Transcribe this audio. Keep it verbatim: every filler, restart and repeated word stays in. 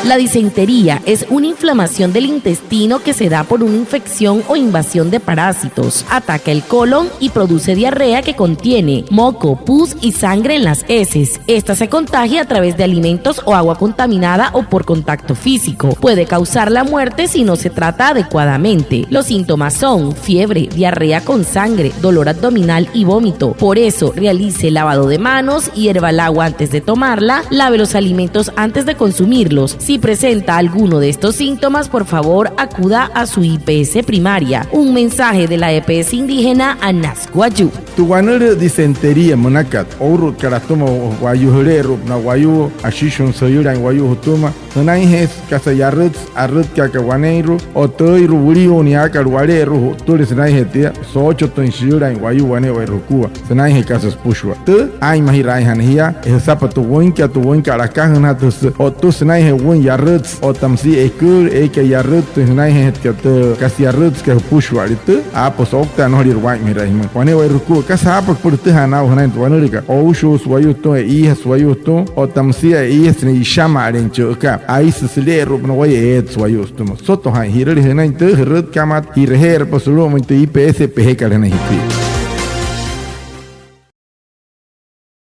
La disentería es una inflamación del intestino que se da por una infección o invasión de parásitos. Ataca el colon y produce diarrea que contiene moco, pus y sangre en las heces. Esta se contagia a través de alimentos o agua contaminada o por contacto físico. Puede causar la muerte si no se trata adecuadamente. Los síntomas son fiebre, diarrea con sangre, dolor abdominal y vómito. Por eso, realice lavado de manos, hierva el agua antes de tomarla, lave los alimentos antes de consumirlos. Si presenta alguno de estos síntomas, por favor, acuda a su I P S primaria. Un mensaje de la E P S indígena Anas Wayuu. Tü wanülüü disentería münakat, oo'ulutkat atüma wayuu, jüle'eru'upünaa wayuu, ashishun süyülaain wayuu jütüma, jünainjeesü kasa yarütsü, arütkaakat waneeirua, o tüüirua wüliuunüyaakat wale'eru'u, ju'ttüle sünainjee tia, soochotüin süyülaain wayuu wane'ewai jukua sünainjee kasa süpüshua. Tü, aa'inmajiraainjana jia, je jüsapa tü wüinkat, tü wüinkat akajünajatüsü, o'ttüsü sünainjee wüin yarütsü, otta müsia eküülü eekai yarütsü, sünainjeejatkat tü kasa yarütsükat jüpüshua'ale tü, aapüsü ouktaa, nnojoliire waa'inmajiraain jümüin. Wane'ewai jukua, kasa jaapa süpüla jütüjaa naa'u jünain tü wanülüükat. Oushuusü wayuu jütüma, e'iijasü wayuu jütüma, otta müsia e'iijasü sünain ishama'alein chü'üka. Aisü süle'eru'upünaa wayuu, eetsü wayuu sütüma. Soto jaa'in, ji'rüle jünain tü, jürütkaamaatka, ji'raje'erapa sulu'umüin tü I P S pejekat jünain jüpüla.